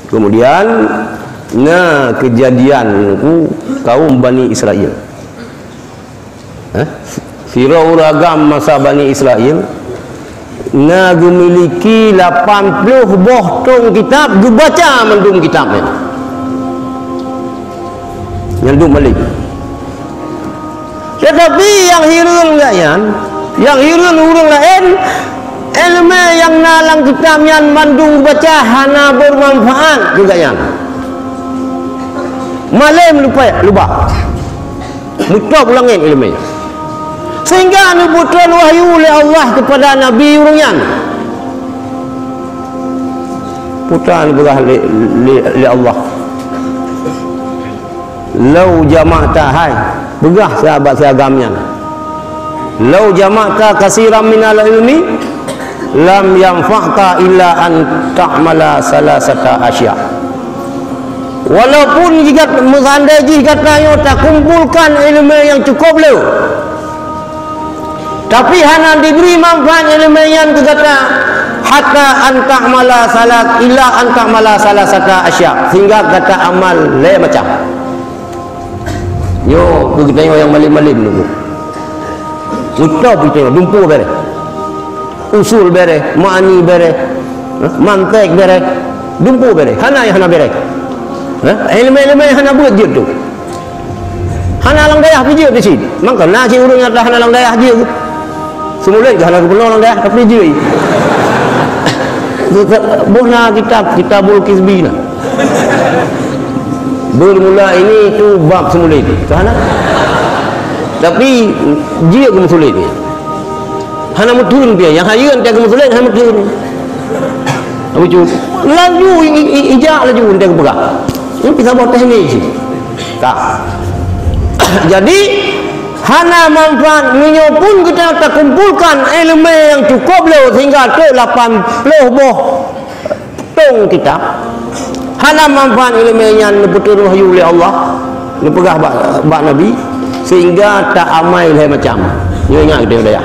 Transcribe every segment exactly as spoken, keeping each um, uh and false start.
Kemudian, na keujadian ku kaum Bani Israel. Eh? Sidroe ureueng agam masa Bani Israel na geumiliki lapan ploh boh tông kitab, geubaca mandum kitab nyan. Nyan duek malém. Teutapi nyang hireuen gobnyan, nyang hireuen ureueng laén, iéleumé nyang na lam kitab nyan mandum geubaca hana beumanfaat keu gobnyan. Malém lupa, lubah. Meutob u langét iéleumé. Sehingga neupeutrön wahyu lé Allah keupada nabi ureueng nyan. Peue neupeugah lé, lé, lé Allah. "Lau jama'ta," hai, peugah sahabat si agam nyan, "lau jama'ta katsiran minal ilmi, lam yanfa'ka illa an ta'mala salasata asya." Walaupun jih gat-, meuseundai jih gata nyoe takumpolkan iéleumé nyang cukôp le, tapi hana dibri manfaat iéleumé nyan keu gata, hatta an ta'mala salat, illa an ta'mala salasata asya, sehingga gata amal lhèe macam. Nyoe keu geutanyoe nyang malém-malém nunggu. Meutob geutanyoe, dumpeue bèrèh. Usul bèrèh, ma'ani bèrèh, ha? Mantek bèrèh, dumpeue bèrèh. Hana nyang hana bèrèh. Ha? Iéleumé-iéleumé hana beuet jeuet tu. Hana lam dayah pih jeuet di sit. Mangkana cit ureueng nyang hana lam dayah jeuet. Seumulét ka hana geupeunoh lam dayah, tapi jeuet. Boh na kitab, Kitabul Kizbi na. Bermula ini tu bab seumulét. Ka hana. Tapi jeuet keu meusulet ni. Hana meutheun pih, nyang hayeue teuka meusulet hana meutheun. Habis tu, laju i-, i-, i-, ijak laju teuka peugah. Ini saboh teknik cit. Ka. Jadi, hana manfaat meunyoe pun geutanyoe takumpolkan iéleumé nyang cukôp le sehingga trok lapan ploh boh tông kitab. Hana manfaat iéleumé nyan neupeutrön wahyu lé Allah, neupeugah bak, bak Nabi, sehingga ta amai lhèe macam. Nyoe ingat geutanyoe dayah.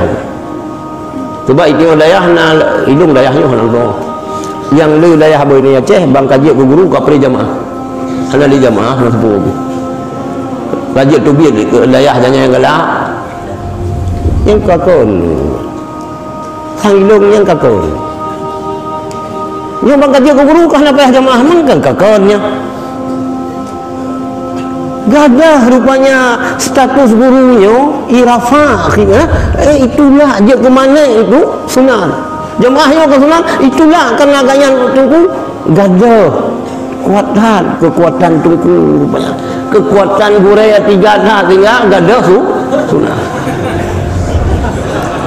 Sebab geutanyoe dayah na, ilôn dayah nyoe hana lôn. Nyang le dayah bak Aceh, ban ka jeuet keu guru ka pré jamaah. Hana le jamaah, hana seupôt. Ka jeuet teubiet dayah nyang galak. Nyang ka kon. Sang ilôn nyang ka kon. Nyoe ban ka jeuet keu guru ka hana payah jamaah, man kan ka kon nyan. Gadoh rupanya status guru nyoe irafa, eh, itulak jeuet keu manéh itu sunat. Jamaah nyoe ka sunat, itulak karena gobnyan teungku gadoh. Kuat that keukuatan teungku rupanya. Keukuatan gurée tiga that sehingga gadoh su-, sunat.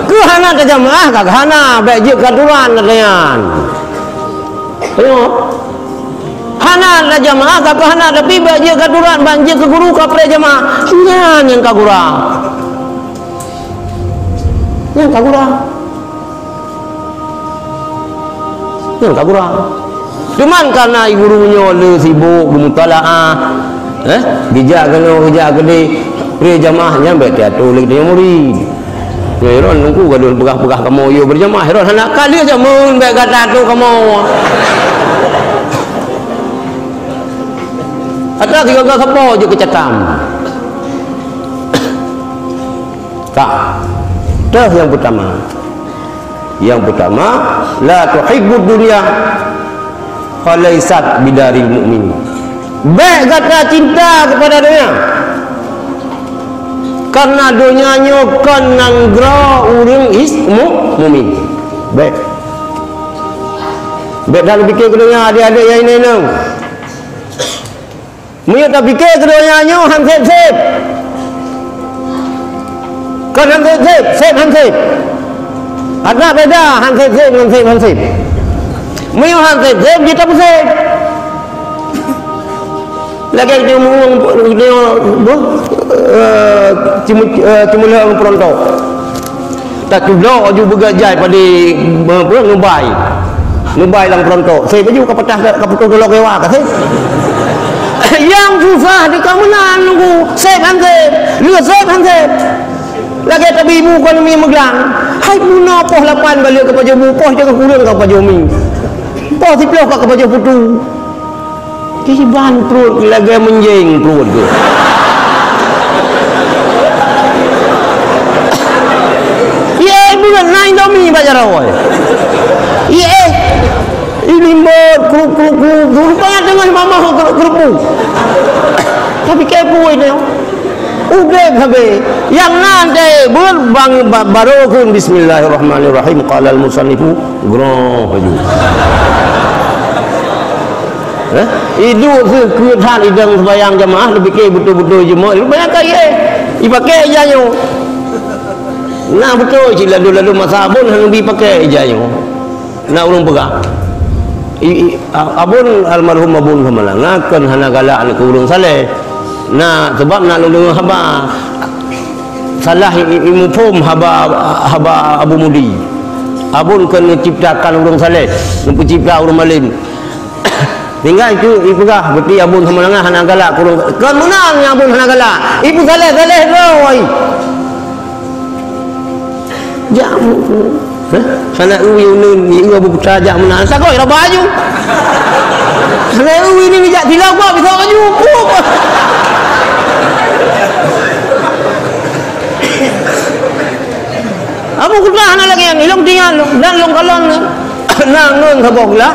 Keu hana tajamaah ka hana, bék jeuet keu aturan katanya. Ayo. Hana tajamaah ka hana, tapi bék jeuet keu aturan, ban jeuet keu guru ka pré jamaah. Nyan nyang ka gura. Nyang ka gura. Nyang ka gura. Cuman karena guru nyoe le sibuk geumutalaah, eh, geujak keunoe, geujak keudeh, pré jamaah nyan bék teuatur lé geutanyoe murit. Nyoe Heron teungku ka lôn peugah-peugah kamoe yue beujamaah, Heron hana ka lheueh jameun bék gata atur kamoe. Ata sigoe-goe sapo jeuet keu catam. Ka. Teuh nyang peutama. Nyang peutama, la tuhibbud dunya falaisat bidaril mu'min. Bék gata cinta keupada donya. Karena donya nyoe kon nanggroe ureuëng is-, mu-, mukmin. Bék. Bék that pike keu donya, adék-adék nyang inong. Meunyoe tapike keu donya nyoe han sép-sép. Kon han sép-sép, sép han sép. Ada beda han sép-sép ngon sép han sép. Meunyoe han sép-sép, jeuet tapeusép. Lagèe jeuet mueng, eh, timu-, eh, timuleueng peurontok. Tatulok aju beugajai padé, apa, ngeubai. Ngeubai lam peurontok. Sép aju ka patah, ka putôh dolok ewa ka sép. Nyang susah di ka meunan nunggu. Sép han sép. Lheueh sép han sép. Lagèe tabi bu kon mi meuglang. Hai bunoe poh lapan balek ka pajoh bu, poh tengah kureueng ka pajoh mi. Po Oh, siplôh ka keupajoh putu. Kiban pruet lagèe meunjeng pruet tu. Ié, bukan na Indomie bak jaroe. Ié, ilimbot, krup, krup, krup, krup, bangat dengan mamah krup, krup. Tapi kepo ini. Udeb habéh. Nyang na teuh beuet bang ba-, barô kheun bismillahirrahmanirrahim, qalal musannifu, groh laju. Eh? Iduek seukeue that idong seumayang jamaah, leubeh ke beutôi-beutôi jeumoe, leubeh ka ié. Ipaké ija nyoe. Na beutôi cit lalu-lalu masa abon hana bi paké ija nyoe. Na ureueng peugah, i, i, a-, abon, almarhum Abon Samalanga kon hana galak keu ureueng saleh. Na, sabab na lôn deungoe haba salah i, i, i muphom haba, haba Abu Mudi. Abon kon neuciptakan ureueng saleh, neupeucipta ureueng malém. Sehingga itu ipeugah, beuti Abon Samalanga hana galak keu ureueng. Kon meunan nyang Abon hana galak. Ipeusaleh-saleh droe. Jak mu-, hah? Hana eu yue neuen, yue Abu Kuta jak meunan. Sagoe raba aju. Hana eu ini jak tilau gop, bisa aju. Pup. Abu Kuta hana lagèe nyan, ilong tinggai lôn, dan lôn kalon nyan. Na ngon saboh glah.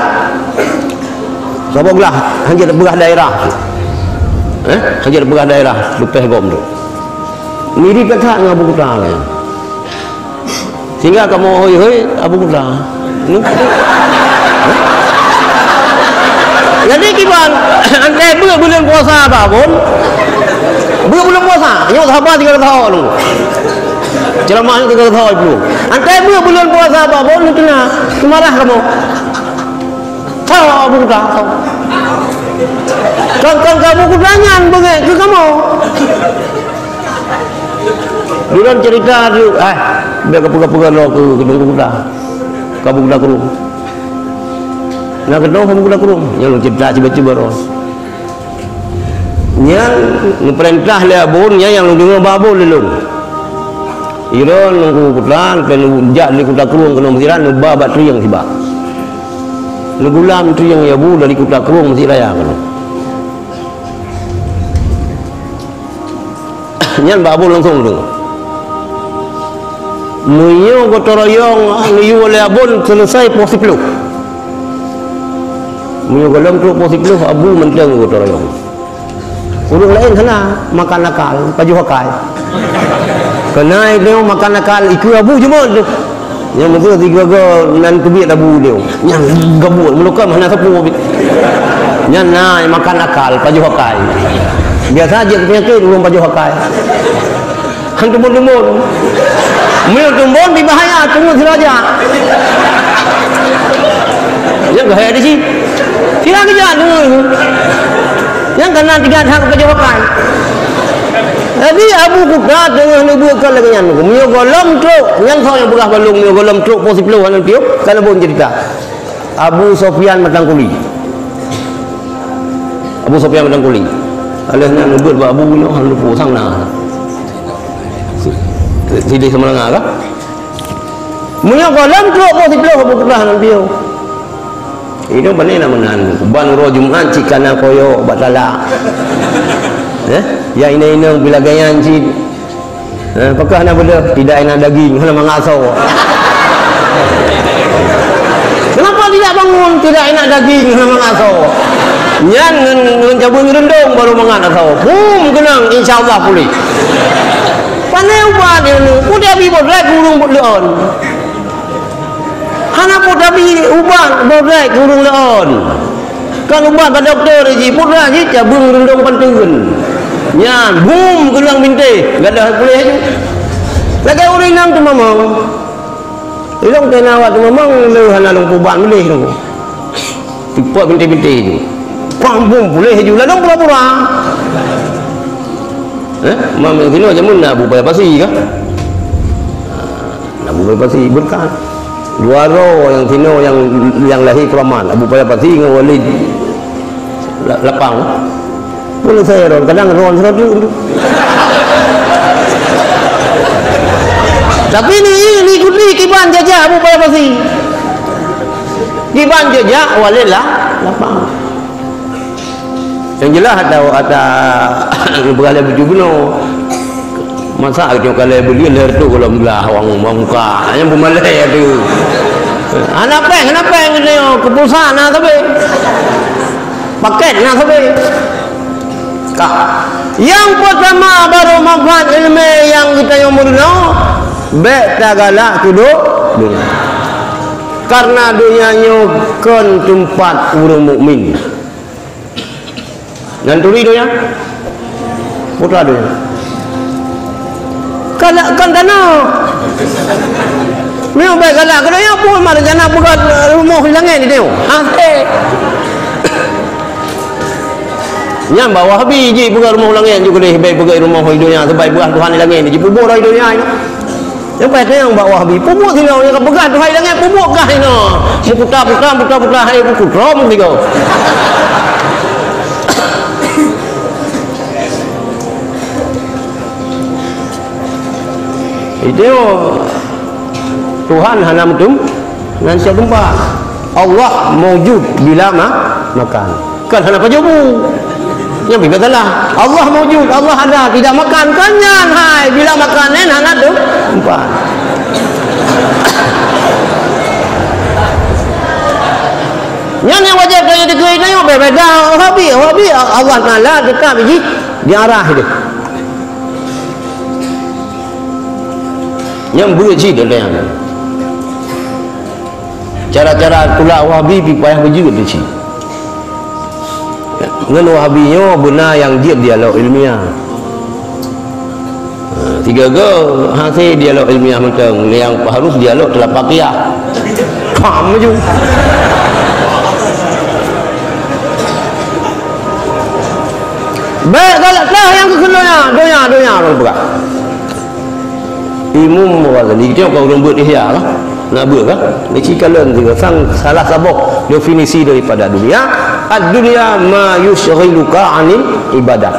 Saboh glah, hanjeuet peugah daerah. Eh? Hanjeuet peugah daerah, leupeh gom tu. Mirip that ngon Abu Kuta kan. Sehingga kamoe hôi-hôi Abu Kuta. Hmm? Jadi kiban, antai beuet buleuen puasa bak Abon. Beuet buleuen puasa, nyoe sahabat tiga ratus tahun. Ceramah nyoe tiga ratus tahun dulu. Antai beuet buleuen puasa bak Abon, neuteuna. Teumarah kamoe. Tho Abu Kuta, tho. Kon, kon keu Abu Kuta nyan beungéh keu kamoe. Dulon cerita tu, ah, biar ka peugah-peugah lo keu, keu Abu Kuta. Keu Abu Kuta Krueng. Na keudroe Abu Kuta Krueng, nyan lôn cerita cuba-cuba roh. Nyan neupeurintah lé Abon, nyan nyang lôn deungoe bak Abon lé lôn. Iron Teungku Kuta, keu neujak di Kuta Krueng keunoe meusiran, neuba bak trieng sibak. Neugulam trieng Abu dari Kuta Krueng Mesjid Raya keunoe. Nyan bak Abon langsong tu. Meunyoe gotong royong neuyue lé Abon selesai poh siploh. Meunyoe gohlom trok poh siploh, Abu mantong gotong royong. Ureueng laén hana makan akal, pajoh akai. Keunae nyoe makan akal, ikeue Abu jeuet tu. Nyang meuseu sigoe-goe nan teubiet Abu nyoe. Nyang gabuk, meulukam hana sapeue bit. Nyan na makan akal, pajoh akai. Biasa jeuet peunyakét ureueng pajoh akai. Han tumbon-tumbon. Meunyoe tumbon, bit bahaya, teungeut sira jak. Nyan geuhai di cit. Sira geujak teungeut. Nyan kana tiga that pajoh akai. Jadi Abu Kuta teungoh neubeuet kon lagèe nyan. Meunyoe gohlom trok, nyan soe nyang peugah bak lôn, meunyoe gohlom trok poh siploh hana tiop, kana bon cerita. Abu Sofyan Matangkuli. Abu Sofyan Matangkuli. Alèh nyan neubeuet bak Abu nyoe, hana luput sang na. Si-, sideh Samalanga kah? Meunyoe gohlom trok poh siploh Abu Kuta hana tiop. Inong pane na meunan, ban uroe Jumat cit kana koyok bak talak. Eh? Ya inong-inong bila gayan cit. Eh, pakon hana beudôh, tidak enak daging, hana mangat asoe. Kenapa tidak bangun? Tidak enak daging, hana mangat asoe. Nyan ngon, ngon cabeueng reundong baru mangat asoe. Bum, keunong, insya Allah puléh. Pane ubat nyoe, peue tabi bodrek ureueng leuôn. Hana peue tabi ubat bodrek ureueng leuôn. Kan ubat bak dokto jih, peue jih cabeueng reundong panteuen. Nyan, bum, keunong bintéh, gadôh puléh laju. Lagèe ureueng inong teumamong. Ilong keunan awak teumamong, lé hana lôn peuubat meuleh lôn. Teupot bintéh-bintéh tu. Pam, bum, puléh laju, ladôm pura-pura. Eh, mam nyang sinoe jameun na Abu Paya Pasi kah? Na Abu Paya Pasi beureukat. Dua droe nyang sinoe nyang, nyang lahé keuraman, Abu Paya Pasi ngon Walid La-, Lapang. Boleh saya ron, kadang ron seratus tu. Tapi ni, ni ikuti kiban jajak Abu Paya Pasi. Kiban jejak walét lah lapang. Nyang jeulaih ata, ata neupeugah lé buju bunoe. Masa ka lheueh beuliet lheueh reutôh gohlom glah wang, wang muka. Nyan peumalée tu. Hana péng, hana péng keunoe, keu pulsa na sabe. Paket na sabe. Ka. Nyang peutama baru manfaat ileumé nyang geutanyoe meurunoe, bék tagalak keu do-, donya. Karena donya nyoe kon teumpat ureuëng mukmin. Nyan turi donya. Putra donya. Galak kon tanoh. Meunyoe bék galak keu donya, peue ma rencana peugöt rumoh di langét di tanyoe? Ha, eh. Nyan bak Wahabi jih peugah rumoh langét ju keudeh, bék peugah rumoh di donya, sabab peugah Tuhan di langét, jipeubuet di donya nyoe. Nyan paih teunyang bak Wahabi, peubuet sidroe nyang ka peugah Tuhan di langét, peubuet gah inoe. Meuputa-puta, puta-puta, hai peukutrong sigoe. Itu Tuhan hana meuteum-, nan cok teumpat. Allah maujud bila ma-, makan. Kan hana pajoh bu. Nyang pih salah. Allah maujud, Allah ada, tidak makan. Kan nyan hai, bila makan nyan hana teumpat. Nyan nyang wajéb tanyoe dikeue, tanyoe beda. Wahabi, Wahabi, Allah Taala tetap jih diarah dia. Nyang beuet cit, cara-cara tulak Wahabi pih payah beujeuet di cit. Ngon Wahabi nyoe beuna nyang jeuet dialog ilmiah. Ha, tiga go hase dialog ilmiah mantong, nyang harus dialog teulapakiah. Paham maju. Bék galak tah nyang keu donya, donya, donya ureuëng peugah. Imam Ghazali, kita ka ureuëng beuet Ihya lah. Nak beuet kan? Niki kalon juga sang salah saboh definisi daripada dunia. Ad-dunya ma yusyghiluka 'anil ibadah.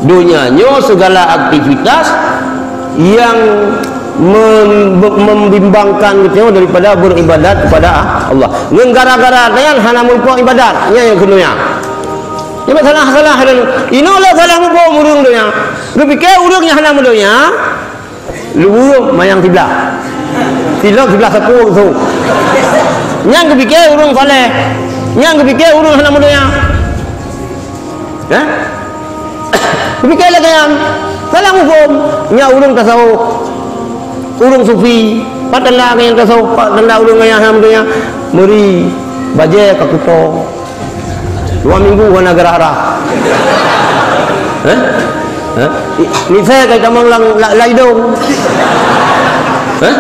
Donya nyoe segala aktivitas yang mem-, membimbangkan kita daripada beribadat kepada Allah. Ngon gara-gara nyan hana meureumpok ibadat, nyan nyang keu donya. Nyan salah-salah dan inoe lé salah muphom ureuëng donya. Geupike ureuëng nyang hana meudonya, luweuh manyang siblah. Silop siblah sapeue su. Nyan geupike ureuëng saleh. Nyan geupike ureuëng hana meudonya. Eh? Geupike lagée nyan. Salah muphom. Nyan ureuëng tasawuf. Ureuëng sufi. Pat tanda nyang tasawuf, pat tanda ureuëng nyang hana meudonya. Meuri bajée ka kuto. Dua minggu hana geurah-rah. Hah? Hah? Misai ka tamong lam, la-, lam idong. Hah?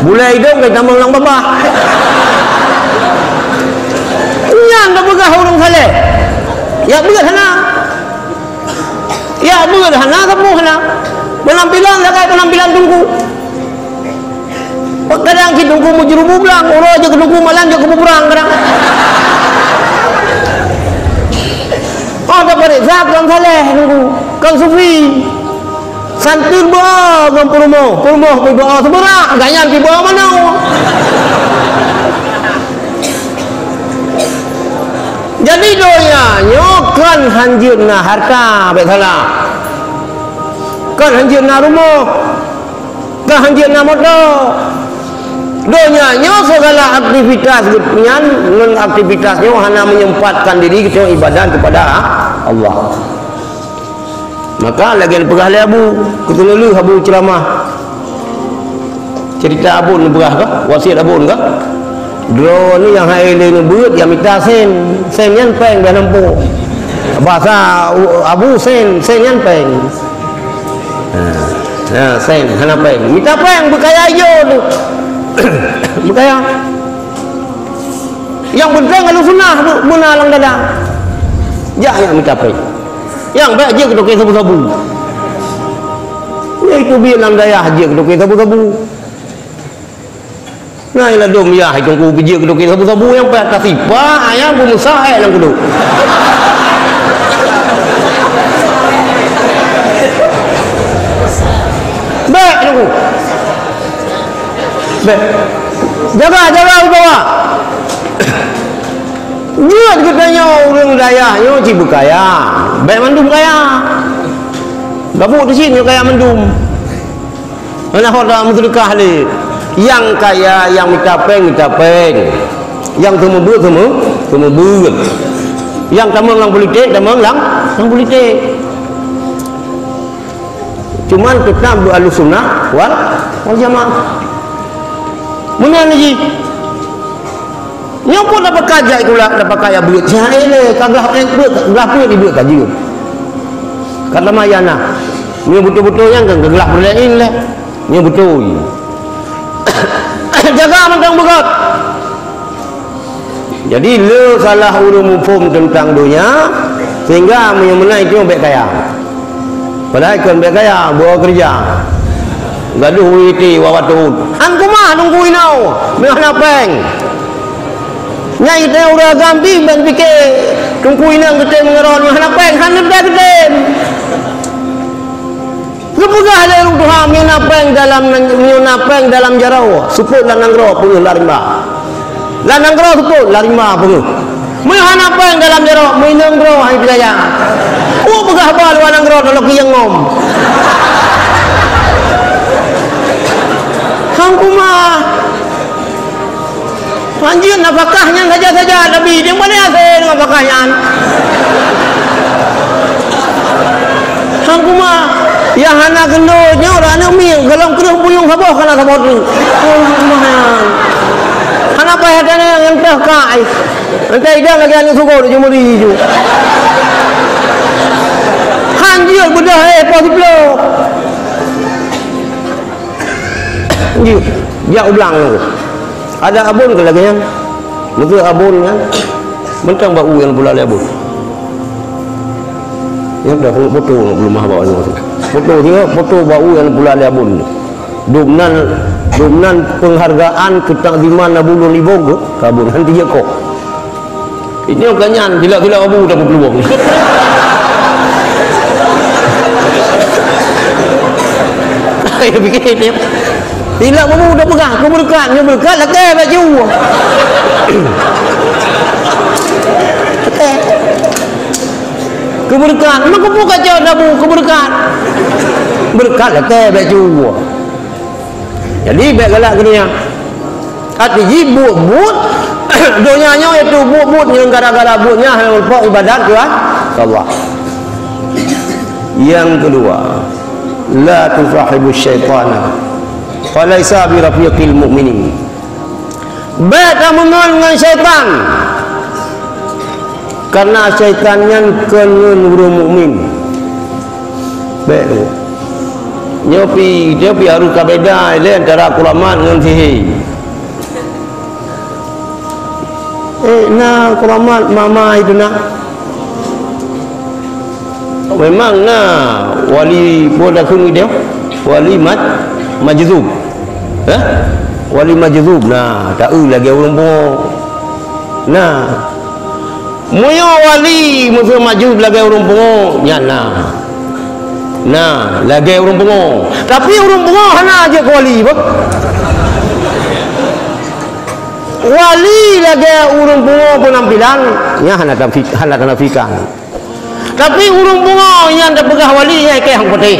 Bulée idong ka tamong lam babah. Nyan tapeugah ureuëng saleh. Ya beuet hana. Ya beuet hana, sapeue hana. Penampilan sagai penampilan teungku. Kadang cit teungku meujeureubu blang, uroe jeuet keu teungku malam jeuet keu bubrang kadang. Oh, tapareksa kon saleh teungku, kon sufi. Santun beuo ngon peurumoh, peurumoh pih beuo seubeurak, gobnyan pih beuo manoe. Jadi donya nyoe kon hanjeuet na hareuta, bék salah. Kon hanjeuet na rumoh. Ka hanjeuet na moto. Donya nyoe segala aktivitas geuh nyan ngon aktivitas nyoe hana menyempatkan diri geutanyoe ibadat kepada Allah. Maka lagée peugah lé Abu, keuteuleuh Abu ceramah. Cerita Abu neupeugah kah? Wasiet Abu kah? Droeneuh nyang hai lé neubeuet, ya mita sen. Sen nyan péng beh nampu. Bahasa u-, Abu sen, sen nyan péng. Ha, ha, sen, hana péng. Mita péng, beukaya ijo tu. Beukaya. Nyang penting ahli sunnah bu-, beuna lam dada. Jak nyang mita péng. Nyang bék jeuet keu toke sabu-sabu. Nyang itu biet lam dayah jeuet keu toke sabu-sabu. Nah, ialah dom yah itu ku bijak keu toke sabu-sabu nyang payah tasipa, ayah beumeusah ék lam keuduek. Bék, aku. Bék. Jaga, jaga wibawa. Jeuet geutanyoe ureuëng dayah nyoe cit beukaya, bék mandum kaya. Gabuk teuh cit nyoe kaya mandum. Hana ho tameuseudekah lé. Nyang kaya, nyang mita péng, mita péng. Nyang seumeubeuet, seumeu-, seumeubeuet. Nyang tamong lam politik, tamong lam, lam politik. Cuman teutap beu Ahlussunnah wal, wal Jamaah. Meunan lagée. Nyoe pun dapat kajak gula, dapat kaya beuet. Sihat ilée, ka glah, eh, beuet, glah beuet, beuet ka jeuet. Kata maya na. Nyoe beutôi-beutôi nyang ka glah peureulée ilée. Nyoe beutôi. Jaga mantong beugöt. Jadi, le salah ureuëng muphom teuntang donya, sehingga meunyoe meunan itu bék kaya. Padahai kon bék kaya, beu keureuja. Gadoh U I T wawa thon. Han keumah teungku inong, meuhana péng. Nyang itée ureuëng agam pih ban pike teungku inong geutem ngeurot meuhana péng, han neuda geutem. Geupeugah lé ureuëng tuha, meunyoe na péng dalam, meunyoe na péng dalam jaroe, seupôt lam nanggroe peungeuh lam rimba. Lam nanggroe seupôt, lam rimba peungeuh. Meunyoe hana péng dalam jaroe, meuinong droe hai peudaya. Peue peugah ba luwa nanggroe taloe kiyeng ngom. Hang kuma. Hanjeuet nafakah nyan saja-saja, tapi di mana hasil nafakah nyan? Hang kuma, nyang hana geundôt nyoe ureuëng aneuëk miet, golom kreueh buyong saboh kana saboh teuk. Oh, hang kuma nyan. Hana payah tanyong nyang teuh kai. Entah idang lagi aneuëk sugo di jumuri ju. Hanjeuet beudoh eh poh siploh. Jeuet, jak u blang nanggroe. Ada abon keu lagée nyan. Beutôi abon nyan, mantong bak u nyang pula lé abon. Nyang dah foto, foto belum mah bawa nyoe. Foto dia, foto bak u nyang pula lé abon. Dum nan, dum nan penghargaan keu takziman Abu Lôn Libong keu abon, han tijak kok. Ini bukan nyan, bila-bila Abu dah berpeluang. Ayo fikir dia. Bila Abu dah peugah, keubeureukat, nyoe beureukat, lakée bak jiwoe. Lakée. Keubeureukat, meukeupue kacau dabu, keubeureukat. Beureukat lakée bak jiwoe. Jadi, bék galak keu donya. Arti jih buet-buet, donya nyoe itu buet-buet nyang gara-gara buet nyan hana meupok ibadat keu Allah. Yang kedua, la tusahibu syaitana, falaisa birafiqil mu'minin. Bék tameungon ngon syaitan. Karena syaitan nyan kon ngon ureuëng mukmin. Bék tu. Nyoe pi, nyoe pi harus ka beda lé antara kuramat ngon sihé. Eh, na kuramat mama itu nak. Memang na wali po dah kheun dia. Wali mat, majzub. Eh? Wali majzub. Nah, tak eu lagi ureuëng pungo. Nah. Meunyoe wali meuseue maju lagée ureuëng pungo, nyan na. Na, lagée ureuëng pungo. Tapi ureuëng pungo hana jeuet keu wali, bah. Wali lagée ureuëng pungo peunampilan, nyan hana tamfi-, hana tanafikan. Tapi ureuëng pungo nyang tapeugah wali, nyan keu nyang putéh.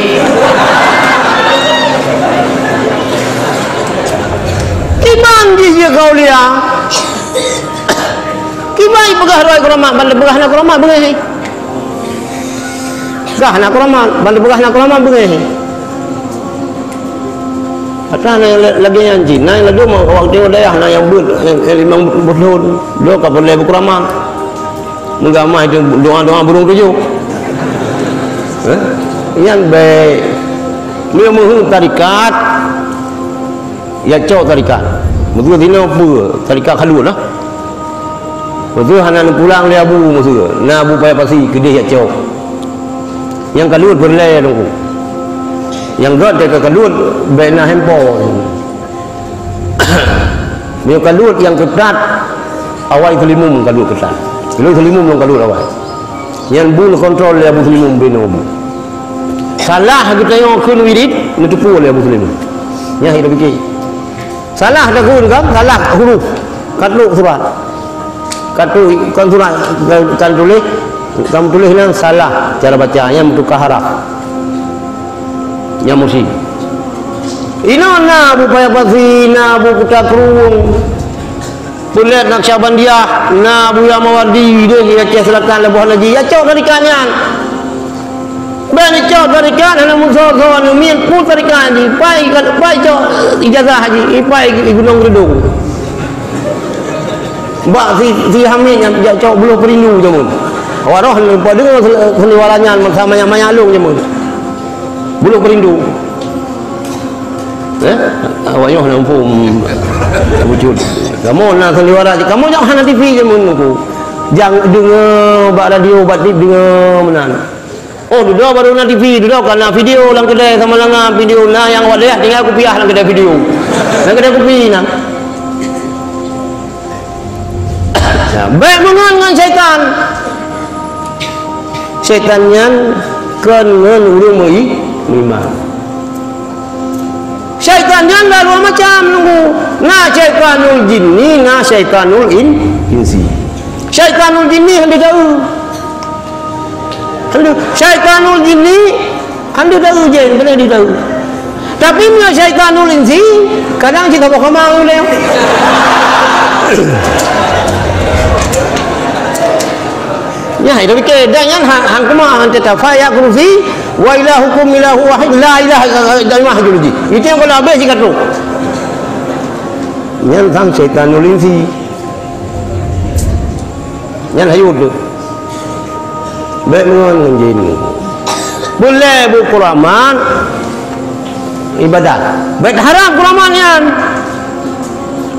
Iman jih jeuet keu aulia. Kiban peugah rot kuramat, ban peugah na kuramat beungéh. Peugah na kuramat, ban peugah na kuramat beungéh. Ata na lagée nyan cit, na ladôm waktu dayah na nyang beuet, eh, limong ploh thon, dua ka peureulée beukuramat. Meugamah itu doa-doa burung tujoh. Eh? Nyan bék. Meunyoe meuheueng tarikat, ya cok tarikat. Beutôi sinoe peue? Tarikat khaluet lah. Beutôi hana neupulang lé Abu Mansur. Na Abu Paya Pasi keudeh jak cok. Nyang ka luet peureulée Teungku. Nyang gét ka ka luet bék na hempô. Meunyoe ka luet nyang keutat, awai Seulimeum ka luet keutat. Lôn Seulimeum lôn ka luet awai. Nyan bu neukontrol lé Abu Seulimeum binoe bu. Salah geutanyoe kheun wirid, neuteupeue lé Abu Seulimeum. Nyan hana pike. Salah takheun kan, salah huruf. Ka trok surat. Ka tu-, kon surat, ka, ka tuléh, ka tuléh nyan salah cara baca, nyan meutukah haraf. Nyan musi. Inoe na Abu Paya Pasi, na Abu Kuta Krueng, Pulet Naqsyabandiyah, na Abu Yahya Mawardi deh, di Aceh Selatan, Labuhan Haji. Ya cok tarikat nyan. Ban icok tarikat hana musoh-soh, anu miet pun tarikat haji, pai, pai cok ijazah haji, pai i Gunong Geudong. Bak si, si Hamid nyang jak cok Buloh Perindu jameun. Awak roh ni, pada deungoe sandiwara nyan masa manyak-manyak lôn jameun. Buloh Perindu. Eh? Awak nyoe hana muphom. Wujud. Kamoe na sandiwara, kamoe jak hana T V jameun tu. Jang deungoe bak radio, bak tip deungoe meunan. Oh, dudoe baru na T V, dudoe ka na video lam keudè sama langa video na nyang awak dayah tinggai kupiah lam keudè video. Lam keudè kupi na. Ya, bèk meungon ngon syaitan. Syaitan nyan kon ngon ureueng meu'i-, meuiman. Syaitan nyan na dua macam, Teungku. Na syaitanul jinni, na syaitanul in-, insi. Syaitanul jinni hana teu. Hana. Syaitanul jinni hana teu jén, beuna teu. Tapi meunyoe syaitanul insi, kadang cit saboh kama ulèe. Nyan, itu pikir. Dan nyan han, han keumah, han teutab. Fa ya kursi, wa ilahukum ilahu wahid, la ilaha illallah juluji. Itu nyang kalau habéh cit ka trok. Nyan sang syaitanul insi. Nyan hayeu tu. Bèk meungon ngon jin. Boleh bu kuramat ibadat. Bèk haram kuramat nyan.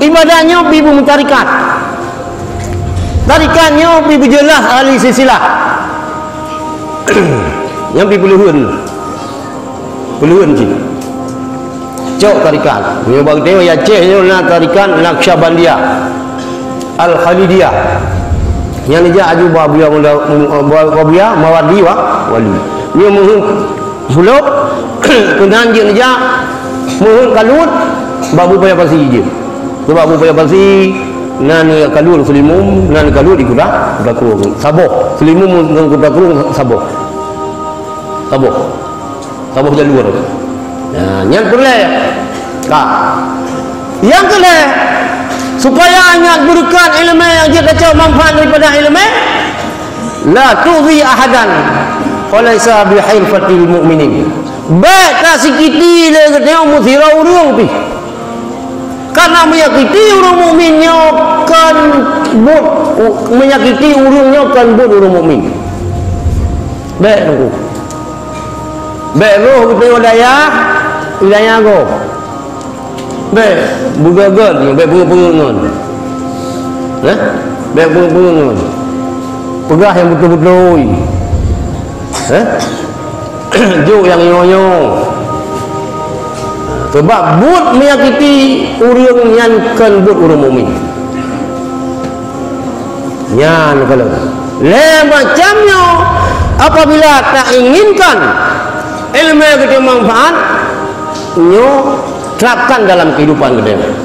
Ibadat nyoe pi bu meutarikat. Tarikat nyoe pi beujeulaih ahli silsilah. Nyan pi peuleuheuen. Peuleuheuen cit. Cok tarikat. Nyoe bak geutanyoe di Aceh nyoe na tarikat Naqsyabandiyah, Al-Khalidiyah. Nyang neujak aju bak Abuya Mula-, Abuya Mawardi wa-, wali. Nyoe meuheuet sulôb, keunan jeuet neujak meuheuet kalut bak Abu Paya Pasi jeuet. Sabab Abu Paya Pasi nan kalut Seulimum, nan kalut di Kuta, Kuta Krueng. Saboh. Seulimum ngon Kuta Krueng saboh. Saboh. Saboh jalur. Nah, nyan peureulèe. Ka. Nyang keulhèe, supaya ingat beureukat ileumèe nyang jeuet tacok manfaat daripada ileumèe, la tu'zi ahadan, falaisa bihirfatil mu'minin. Bèk tasikiti lé geutanyoe meusidroe ureueng pih. Karena menyakiti ureueng mukmin nyoe kon buet, menyakiti ureueng nyoe kon buet ureueng mukmin. Bèk teungku. Bèk roh geutanyoe dayah, dayah gob. Bèk beugèt-gèt nyoe, bèk peungeuet-peungeuet ngon. Hah? Bèk peungeuet-peungeuet ngon. Peugah nyang beutôi-beutôi. Hah? Jok nyang nyoe-nyoe. Sabab buet menyakiti ureueng nyan kon buet ureueng mukmin. Nyan kalau lhèe macam nyoe, apabila tainginkan ileumèe geutanyoe manfaat, nyoe terapkan dalam kehidupan geutanyoe.